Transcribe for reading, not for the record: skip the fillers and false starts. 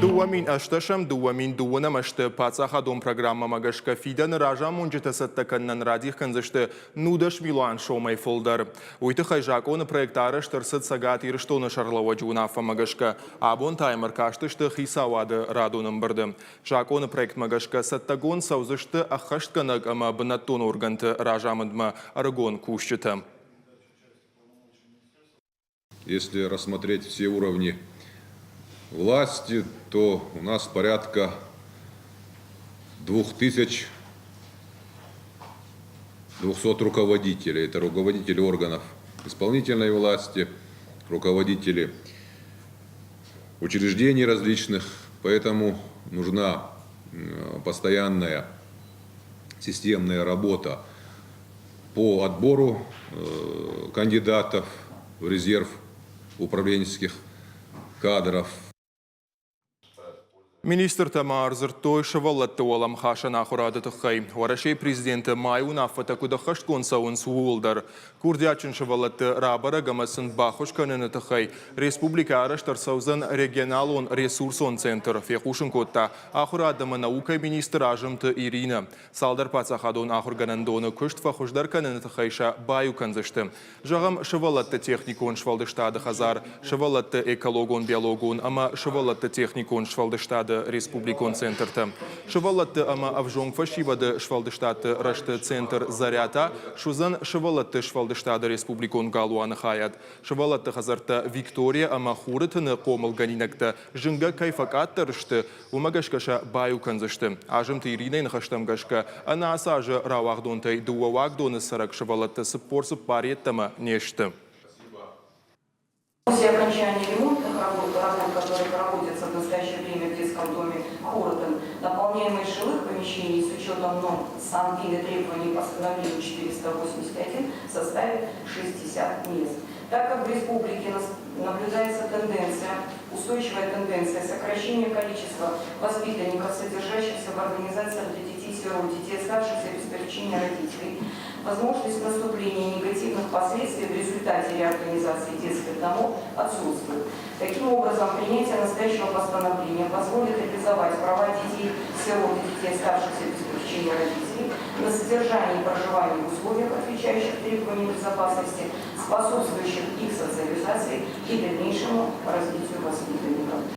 2018 2020 ӕзты паддзахадон программӕмӕ гӕсгӕ фидӕны разамонджытӕ цӕттӕ кӕнынӕн радих кӕндзысты 19 милуан сомӕй фылдӕр. Уый тыххӕй закъоны проект арӕзт ӕрцыд Цӕгат Ирыстоны сӕргълӕууӕджы уынаффӕмӕ гӕсгӕ. Абон та йӕм ӕркастысты хицауады радон ӕмбырды. Закъоны проектмӕ гӕсгӕ цӕттӕгонд цӕудзысты ӕххӕстгӕнӕг ӕмӕ бынӕттон органты разамындмӕ ӕрыгон кусджытӕ. Если рассмотреть все уровни власти, то у нас порядка 2200 руководителей. Это руководители органов исполнительной власти, руководители учреждений различных. Поэтому нужна постоянная системная работа по отбору кандидатов в резерв управленческих кадров. Министртӕ ма ӕрдзырдтой сывӕллӕтты уӕлӕмхасӕн ахуырады тыххӕй. Уӕрӕсейы президенты майы уынаффӕтӕ куыд ӕххӕстгонд цӕуынц, ууыл дӕр. Курдиатджын сывӕллӕтты рабӕрӕг ӕмӕ сын баххуыс кӕныны тыххӕй республикӕ арӕзт ӕрцӕудзӕн регионалон ресурсон центр, фехъусын кодта ахуырад ӕмӕ наукӕйы министр Азымты Иринӕ. Цалдӕр паддзахадон ахуыргӕнӕндоны куыст фӕхуыздӕр кӕныны тыххӕй сӕ баиу кӕндзысты. Зӕгъӕм, сывӕллӕтты техникон сфӕлдыстады хӕдзар, сывӕллӕтты экологон-биологон ӕмӕ сывӕллӕтты техникон сфӕлдыстады республикон центртӕ. Сывӕллӕтты ӕмӕ ӕвзонг фӕсивӕды сфӕлдыстадты рӕзты центр «Заря» та суыдзӕн сывӕллӕтты сфӕлдыстады республикон галуаны хайад. Сывӕллӕтты хӕдзӕрттӕ «Виктория» ӕмӕ «Хуры тыны» хъомылгӕнинӕгтӕ зынгӕ кӕй фӕкъаддӕр сты, Уымӕ гӕсгӕ сӕ баиу кӕндзысты. Азымты Иринӕйы ныхӕстӕм гӕсгӕ, ӕнӕ ацы азы рауагъдонтӕй дыууӕ уагдоны цӕрӕг сывӕллӕттӕ 44 йеддӕмӕ не сты. После окончания ремонтных работ, работ, которые проводятся в настоящее время в детском доме Хоротон, наполняемость жилых помещений с учетом норм СанПиН и требований постановления 481 составит 60 мест. Так как в республике наблюдается тенденция, устойчивая тенденция сокращения количества воспитанников, содержащихся в организациях для детей-сирот, детей, оставшихся без попечения родителей, возможность наступления негативных последствий в результате реорганизации детских домов отсутствует. Таким образом, принятие настоящего постановления позволит реализовать права детей-сирот и детей, оставшихся без попечения родителей, на содержание и проживание в условиях, отвечающих требованиям безопасности, способствующих их социализации и дальнейшему развитию воспитанников.